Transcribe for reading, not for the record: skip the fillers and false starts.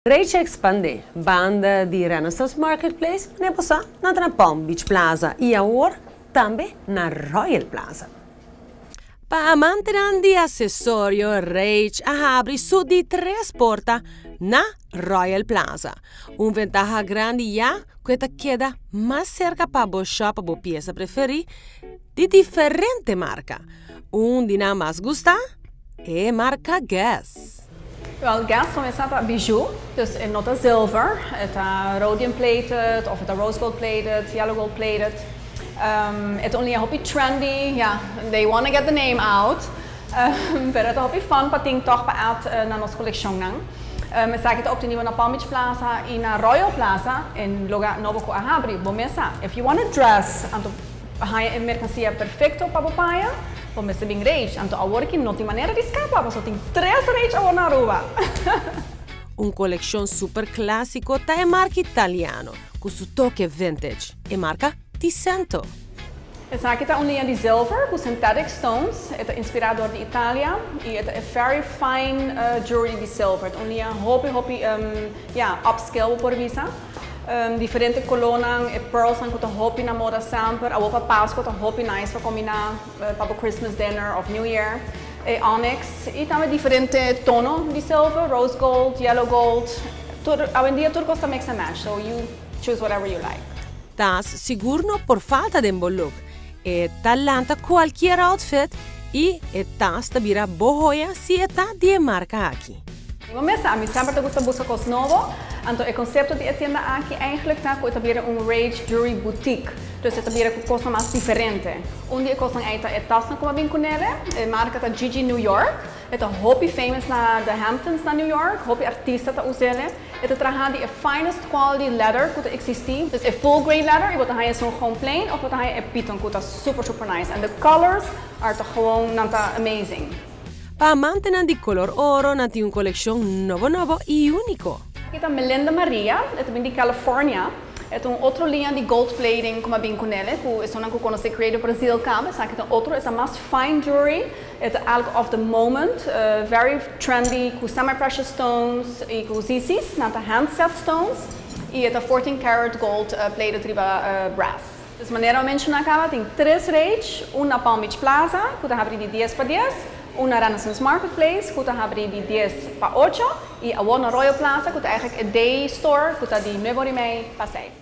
Rage a expande banda di Renaissance Marketplace na bosa na Palm Beach Plaza y awor tambe na Royal Plaza. Pa amantenan di accesorio, Rage a habri su di tres porta na Royal Plaza. Un ventaha grandi ya cu ta keda mas cerca pa bo shop bo pieza preferi di diferente marca. Un di nan mas gusta e marca Guess. Wel, Guess cuminsa pa bijou, dus e no ta zilver, e ta rhodium plated of e ta rose gold plated, yellow gold plated. E ta un hopi trendy, yeah, they want to get the name out. Pero e ta hopi fun pa tin toch pa add na nos coleccion nan. Esaki ta obtenibel na Palm Beach Plaza y na Royal Plaza e lugar nobo cu a habri. Bo mesa, if you want to dress, anto haya e mercancia perfecto pa bo paña, bo mester bin Rage. Anto awor cu no tin manera di scapa, paso tin tres Rage awor na Aruba. Un coleccion super clasico ta e marca italiano, cu su toke vintage, e marca Tisento. Esaki ta un liña di zilver cu synthetic stones. E ta inspira di Italia y e ta very fine jewelry di silver. Un liña hopi hopi yeah, upscale por bisa. Diferente color, e pearls cu ta hopi na moda semper. Awor pa Pasco ta hopi nice pa combina pa Christmas dinner of New Year. E onyx y tambe diferente tono di silver, rose gold, yellow gold. Tur, awendia tur cos ta mix and match, so you choose whatever you like. Tas sigur no por falta den bo look. E ta lanta cualkier outfit y e tas ta bira bo joya si e ta di marca aki. Bo mesa, ami semper ta gusta busca cos nobo. Anto, e concepto di tienda aki eigenlijk ta cu ta bira un Rage Jewelry Boutique. Dus ta bira cu cos mas diferente. Un di e cos ey ta e tas cu bin cu e marca ta Gigi New York. E ta hopi famous na the Hamptons na New York, hopi artista ta us'e. E ta traha di e finest quality leather cu ta existi. Dus e full grain leather, y bo ta haya zo gewoon plain of bo ta haya e python cu ta super super nice. And the colors are toch gewoon nan ta amazing. Pa amantenan di color oro, nan tin un coleccion nobo nobo y unico. Aki ta Melinda Maria, e ta di California. E un otro liña di gold plating cu m'a bin cu ne, cu esnan cu conoce Creative Brazil caba, esaki ta otro, e mas fine jewelry, e ta algo of the moment, very trendy, cu semi-precious stones y cu ZC's, nan ta hand set stones, y e ta 14 karat gold plated riba brass. Dus manera mi a menciona caba, tin tres Rage, un na Palm Beach Plaza, cu ta habri di 10 pa 10, un na Renaissance Marketplace, cu ta habri di 10 pa 8, y awor na Royal Plaza, cu ta eigenlijk e day store, cu ta di 9 y mei pa 6.